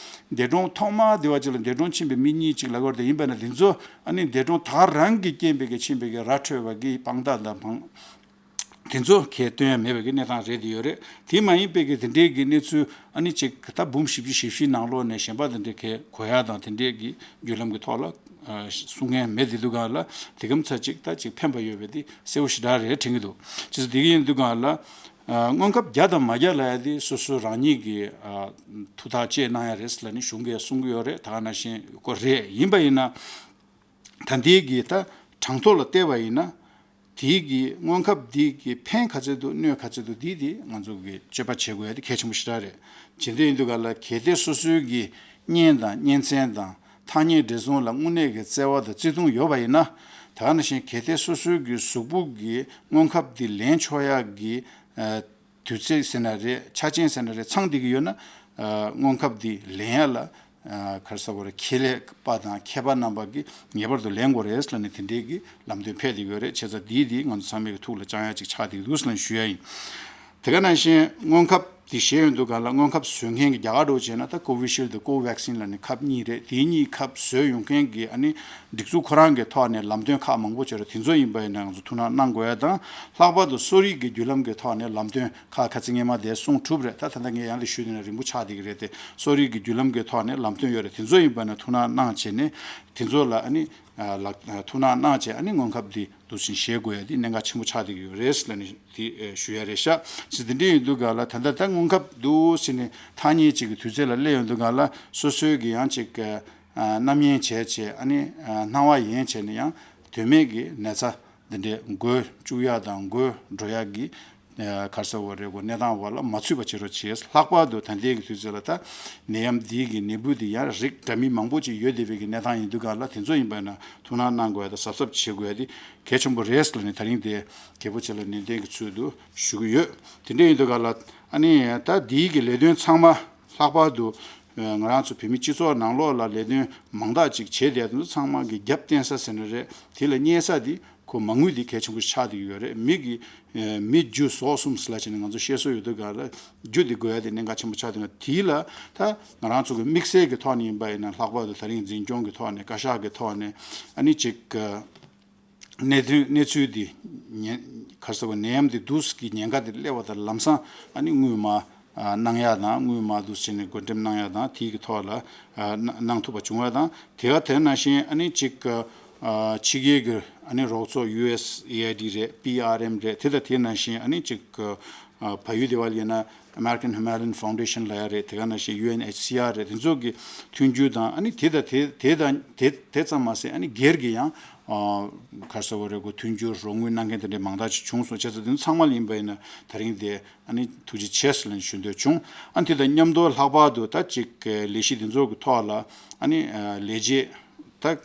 འདས་གྲོངས་ཐོག་མ་དེ་བ་ཅིག་ལ་འདས་གྲོངས་ཕྱིན་པའི་མི་གཉིས་ཅིག་ལ་གོ་དེ་ཡིན་པ་ན། དེ་ཚོ་ཨ་ནི་འདས་གྲོངས་ད་ག་རང་གི་རྐྱེན་པས་ཀྱི་ཕྱིན་པའི་གི་ར་འཕྲོད་པ་གི་དཔང་རྟགས་དང་དཔང་དེ་ཚོ་ཁས་སྟོན་ཡ་མེད་པའི་གི་གནས་སྟངས་རེད་དེ་ཡོད་རེད། དེ་མ་ཡིན་པའི་གི་དེ་འདྲའི་གི་གནས་ཚུལ་ཨ་ནི་ཅིག་ད་འབུམ་བཞི་བཅུ་ཞེ་བཞི་ནང་ལོགས་ནས་གཞན་པ་དེ་འདྲའི་གི་གོ་ཡ་དང་དེ་འདྲའི་གི་བརྒྱུད་ལམ་གི་ཐོག་ལ་ཨ་གསུང་མཁན་མེད་དེ་འདུག་ག་ལ། དེ་གམ་ཚ་ཅིག་ད་ཅིག་ཕན་པ་ཡོད་པའི་དེ་གསལ་པོ་ཞེ་དྲག་རེད་དྲན་གི་འདུག། ཅེས་སོ་དེ་གི་ཡིན་འདུག་ག་ལ། ཨ་སྔོན་ཁབ་རྒྱག་དང་མ་རྒྱག་ལ་ཡ་དེ་སོ་སོ་རང་ཉིད་ཀྱི་ཨ་ཐུགས་ཐག་བཅད་གནང་ཡ་རེད་ལ་ནི་གཞུང་གིས་གསུང་གི་ཡོད་རེད། ད་ག་ནང་བཞིན་ཀོ་རེད། ཡིན་པ་ཡིན་ན། ད་འདིའི་གི་ད་གྲངས་ཐོ་ལ་བལྟས་པ་ཡིན་ན། དེའི་གི་སྔོན་ཁབ་འདིའི་གི་ཕན་ག་ཚད་འདུག། གནོད་ག་ཚད་འདུག། འདི་དེ་ང་ཚོ་གི་དཔྱད་པ་བྱེད་དགོས་ཡ་དེ་གལ་ཆེན་པོ་ཞེ་དྲག་རེད། བྱེད་འདོད་ཡིན་འདུག་ག་ལ། གལ་ཏེ་སོ་སོའི་གི་གཉེན་དང་གཉེན་ཚན་དང་ཐག་ཉེ་འབྲེལ་ཟུང་ལ་དངོས་གནས་ཀྱི་བརྩེ་བ་དང་བརྩེ་དུང་ཡོད་པ་ཡིན་ན། ད་ག་ནང་བཞིན་གལ་ཏེ་སོ་སོའི་གི་གཟུགས་པོ་གི་སྔོན་ཁབ་འདི་ལེན་ཆོག་ཡ་གི་ཨ་དུས་ཚོད་ཟེར་ན་རེད། ཆ་རྐྱེན་ཟེར་ན་རེད། ཚང་བསྡད་ཀྱི་ཡོད་ན། ཨ་སྔོན་ཁབ་འདི་ལེན་ཡ་ལ་ཨ་ག་རེ་ཟེར་དགོས་རེད། ཁེ་ལས་པ་དང་མཁས་པ་རྣམ་པ་གིས་ངེས་པར་དུ་ལེན་དགོས་རེད་ལ་ནི་དེ་འདྲའི་གི་ལམ་སྟོན་ཕེབས་བསྡད་ཀྱི་ཡོད་རེད། བྱས་ཙང་འདིའི་འདི་ང་ཚོ་ཚང་མའི་གི་ཐུགས་ལ་བཅངས་ཡ་ཅིག་ཆགས་བསྡད་ཀྱི་འདུག་ལ་ཞུ་ཡ་ཡིན། དེ་ག་ནང་བཞིན་སྔོན་ཁབ་འདི་བཞེས་ཡོང་དུས་ག་ལ། སྔོན་ཁབ་བཟོ་མཁན་གྱི་རྒྱ་གར་འདྲ་བོ་བྱས་ན་ད་ཀོ་ཝི་ཤིལ་དང་ཀོ་ཝེག་སིན་ལ་ནི་ཁབ་གཉིས་རེད། དེ་གཉིས་ཁབ་བཟོས་ཡོང་མཁན་གྱི་ཨ་ནི་སྒྲིག་འཛུགས་ཁོ་རང་གི་ཐོག་ནས་ལམ་སྟོན་ཁག་མང་པོ་བྱས་རེད། དེ་ཚོ་ཡིན་པ་ཡིན་ན་ང་ཚོ་ཐུགས་སྣང་གནང་དགོས་ཡ་དང་། ལྷག་པར་དུ་གསོ་རིག་གི་བརྒྱུད་ལམ་གྱི་ཐོག་ནས་ལམ་སྟོན་ཁག་ཁ་ཚིག་སྔས་མ་དེ་གསུངས་གྲུབ་རེད། ད་ད་ལྟ་ངས་ཡང་དེ་ཞུས་དུས་ན་རིང་པོ་ཆགས་བསྡད་ཀྱི་རེད་དེ། གསོ་རིག་གི་བརྒྱུད་ལམ་གྱི་ཐོག་ནས་ལམ་སྟོན་ཡོད་རེད། དེ་ཚོ་ཡིན་པ་ན་ཐུགས་སྣང་གནང་བྱས་ནས་དེ་ཚོ་ལ་ཨ་ནི་ཨ་ལག་ཐུགས་སྣང་གནང་བྱས། ཨ་ནི་སྔོན་ཁབ་འདི་འདུག་སེ་བཞེས་དགོས་ཡ་འདི་གནད་འགག་ཆེན་པོ་ཆགས་བསྡད་ཀྱི་ཡོད་རེད་ལ་ནི་དེ་ཨེ་ཞུ་ཡ་རེད་ཤག། ཅི་དེ་འདྲ་ཡིན་དུས་ག་ལ། ད་ལྟ་ད་སྔོན་ཁབ་འདུག་སེ་ནས་ཐག་ཉེ་ཅིག་གི་དུས་ཚོད་ལ་སླེབས་ཡོང་དུས་ག་ལ། སོ་སོའི་གི་ཡང་ཅིག་ཨ་རྣམ་གཡེང་བྱས་བྱས། ཨ་ནི་ཨ་སྣང་བ་ཡེངས་བྱས་ནས་ཡང་དོན་མེད་ཀྱི་ན་ཚ་འདི་འདྲའི་འགོས་བཅུག་ཡ་དང་འགོས་འགྲོ་ཡ་གི་ཨ་ག་རེ་ཟེར་དགོས་རེད། གོ་གནས་སྟངས་བར་ལ་མ་ཚུད་པ་བྱེད་རོགས་བྱེད། ལྷག་པར་དུ་ད་ལྟའི་གི་དུས་ཚོད་ལ་ད་ནད་ཡམས་འདིའི་གི་ནད་འབུ་འདི་ཡང་རིགས་འདྲ་མིན་མང་པོ་ཅིག་ཡོད་བསྡད་པའི་གི་གནས་སྟངས་ཡིན་དུས་ག་ལ། དེ་ཚོ་ཡིན་པ་ན་ཐུགས་སྣང་གནང་དགོས་ཡ་དང་གཟབ་གཟབ་བྱེད་དགོས་ཡ་དེ་གལ་ཆེན་པོ་རེད་ལ་ནི་ད་རིང་དེ་རྒྱལ་པོ་ཆེ་ལ་ནན་ཏན་གྱི་ཚུལ་དུ་ཞུ་གི་ཡོད། དེ་འདྲ་ཡིན་དུས་ག་ལ། ཨ་ནི་ད་འདིའི་གི་ལས་དོན་ཚང་མ་ལྷག་པར་དུ་ང་རང་ཚོ་བོད་མི་སྤྱི་ཚོགས་ནང་ལོགས་ལ་ལས་དོན་མང་དག་ཅིག་བྱས་བསྡད་དེ་ཚོ་ཚང་མ་གི་རྒྱབ་རྟེན་ས་ཟེར་ན་རེད། དེ་ལ་གཉེར་ས་དེ་ཁོ་མ་དངུལ་དེ་གལ་ཆེན་པོ་ཆགས་བསྡད་ཡོད་རེད། མི་གི་མི་རྒྱུ་ཟོག་གསུམ་ཟེར་ལ་བྱས་ནས་ང་ཚོ་བཤད་སྲོལ་ཡོད་དུས་ག་ལ། རྒྱུ་དེ་དགོས་ཡ་དེ་གནད་འགག་ཆེན་པོ་ཆགས་བསྡད་ཡོད། དེ་ལ་ད་ང་རང་ཚོ་གི་དམིགས་བསལ་གྱི་ཐོག་ནས་ཡིན་པ་ཡིན་ན། ལྷག་པར་དུ་ད་རིང་འཛིན་སྐྱོང་གི་ཐོག་ནས། བཀའ་ཤག་གི་ཐོག་ནས་ཨ་ནི་ཅིག་གནད་དོན་གནས་ཚུལ་འདི་ཉེན་ག་རེ་ཟེར་དགོས། ནད་ཡམས་འདི་འདུག་གི་ཉེན་ཁ་འདི་སླེབས་པ་དང་ལམ་སང་ཨ་ནི་སྔོན་མ་ཨ་གནང་ཡ་དང་། སྔོན་མ་འདུག་བྱས་ནས་བགོ་འགྲེམས་གནང་ཡ་དང་། དེའི་གི་ཐོག་ལ་ཨ་གནང་གནང་ཐུབ་པ་བྱུང་བ་དང་། དེ་ག་དེ་ནང་བཞིན་ཨ་ནི་ཅིག་ཨ་ཕྱི་རྒྱལ་གྱི་ཨ་ནི་རོགས་ཚོགས་ཡུ་ཨེས་ཨེ་ཨའི་ཌི་རེད། པི་ཨར་ཨེམ་རེད། དེ་དང་དེ་ནང་བཞིན་ཨ་ནི་ཅིག་ཨ་བལ་ཡུལ་དེ་བ་ལ་ཡིན་ན་American Himalayan Foundation ལབ་ཡ་རེད། དེ་ག་ནང་བཞིན་ཡུ་ཨེན་ཨེཆ་སི་ཨར་རེད། དེ་ཚོ་གི་མཐུན་འགྱུར་དང་། ཨ་ནི་དེ་དང་དེ་དེ་དང་དེ་དེ་ཙམ་མ་ཟད། ཨ་ནི་སྒེར་གྱི་ཡང་ཨ་ག་རེ་ཟེར་དགོས་རེད། གོ་མཐུན་འགྱུར་རོགས་དངུལ་གནང་མཁན་དེ་འདྲའི་མང་དག་ཅིག་བྱུང་སོང་། བྱས་ཙང་དེ་ཚོ་ཚང་མ་ལ་ཡིན་པ་ཡིན་ན་ད་རིང་དེ་ཨ་ནི་ཐུགས་རྗེ་ཆེ་ཟེར་ལ་ཞུ་འདོད་བྱུང་། ཨ་ནི་དེ་དང་མཉམ་དུ་ལྷག་པར་དུ་ད་ཅིག་ལས་གཞི་འདི་ཚོ་གི་ཐོག་ལ་ཨ་ནི་ལས་བྱེད། ད་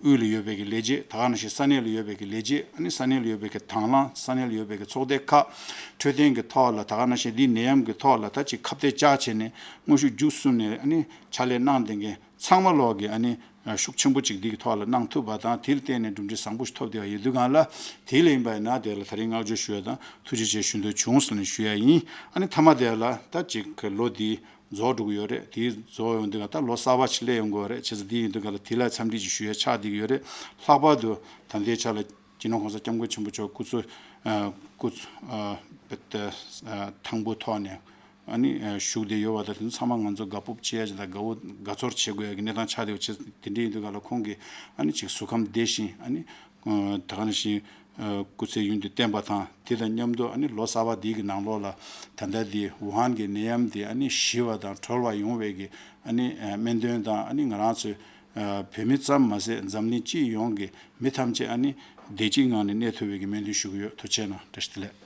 དབུས་ལ་ཡོད་པའི་གི་ལས་བྱེད། ད་ག་ནང་བཞིན་ས་གནས་ལ་ཡོད་པའི་གི་ལས་བྱེད། ཨ་ནི་ས་གནས་ལ་ཡོད་པའི་གི་དང་བླངས། ས་གནས་ལ་ཡོད་པའི་གི་ཚོགས་སྡེ་ཁག། འཕྲོད་བསྟེན་གི་ཐོག་ལ། ད་ག་ནང་བཞིན་འདི་ནད་ཡམས་གི་ཐོག་ལ་ད་ཅིག་ཁ་གཏད་བཅག་བྱས་ནས་དངོས་ཤུགས་བརྒྱུད་གསུམ་ནས་ཨ་ནི་ཕྱག་ལས་གནང་བསྡད་མཁན་ཚང་མ་ལོག་གི་ཨ་ནི་ཤུགས་ཆེན་པོ་ཅིག་འདི་གི་ཐོག་ལ་གནང་ཐུབ་པ་དང་། དེ་ལ་བརྟེན་ནས་གྲུབ་འབྲས་བཟང་པོ་ཞིག་ཐོབ་བསྡད་པ་ཡིན་དུས་གང་ལ། དེ་ལ་ཡིན་པ་ཡིན་ན་དེ་ལ་ད་རིང་བསྔགས་བརྗོད་ཞུ་ཡ་དང་ཐུགས་རྗེ་ཆེ་ཞུ་འདོད་བྱུང་ཟེར་ནས་ཞུ་ཡ་ཡིན། ཨ་ནི་མཐའ་མ་དེ་ལ་ད་ཅིག་ལོ་འདི་རྫོགས་འགྲོ་གི་ཡོད་རེད། དེ་རྫོགས་ཡོང་དུས་ག་ད་ལོ་གསར་པ་ཞིག་སླེབས་ཡོང་གི་ཡོད་རེད། བྱས་ཙང་དེ་ཡིན་དུས་ག་ལ་དེ་ལ་འཚམས་འདྲི་ཅིག་ཞུ་ཡ་ཆགས་བསྡད་ཀྱི་ཡོད་རེད། ལྷག་པར་དུ་ད་ལྟའི་ཆ་ལ་སྤྱི་ནོར་གོང་ས་སྐྱབས་མགོན་ཆེན་པོ་མཆོག་སྐུ་ཚེ་ཨ་སྐུ་ཚེ་ཨ་ཐང་པོ་ཐོག་ནས་ཨ་ནི་ཨ་བཞུགས་བསྡད་ཡོད་པ་དང་། དེ་ཚོ་ཚང་མ་ང་ཚོ་དགའ་སྤོབས་བྱེད་ཡ་ཅིག་དང་དགའ་བོ་དགའ་ཚོར་བྱེད་དགོས་ཡ་གི་གནས་སྟངས་ཆགས་བསྡད་ཡོད། བྱས་ཙང་དེ་འདྲ་ཡིན་དུས་ག་ལ་ཁོང་གི་ཨ་ནི་ཅིག་གཟུགས་ཁམས་བདེ་ཞིང་། ཨ་ནི་ཨ་ད་ག་ནང་བཞིན་ཨ་སྐུ་ཚེ་ཡུན་དུ་བརྟན་པ་དང་། དེ་དང་མཉམ་དུ་ཨ་ནི་ལོ་གསར་པ་འདི་གི་ནང་ལོགས་ལ་ད་ལྟ་འདི་ཝུ་ཧན་གྱི་ནད་ཡམས་འདི་ཨ་ནི་ཞི་བ་དང་གྲོལ་བ་ཡོང་བའི་གི་ཨ་ནི་ཨ་སྨོན་འདུན་དང་། ཨ་ནི་ང་རང་ཚོའི་ཨ་བོད་མི་ཙམ་མ་ཟད་འཛམ་གླིང་སྤྱི་ཡོངས་ཀྱི་མི་ཐམས་ཅད་ཨ་ནི་ བདེ་སྐྱིད་ངང་ནས་གནས་ཐུབ་པའི་གི་སྨོན་འདུན་ཞུ་གི་ཡོད། ཐུགས་རྗེ་གནང་། བཀྲ་ཤིས་བདེ་ལེགས།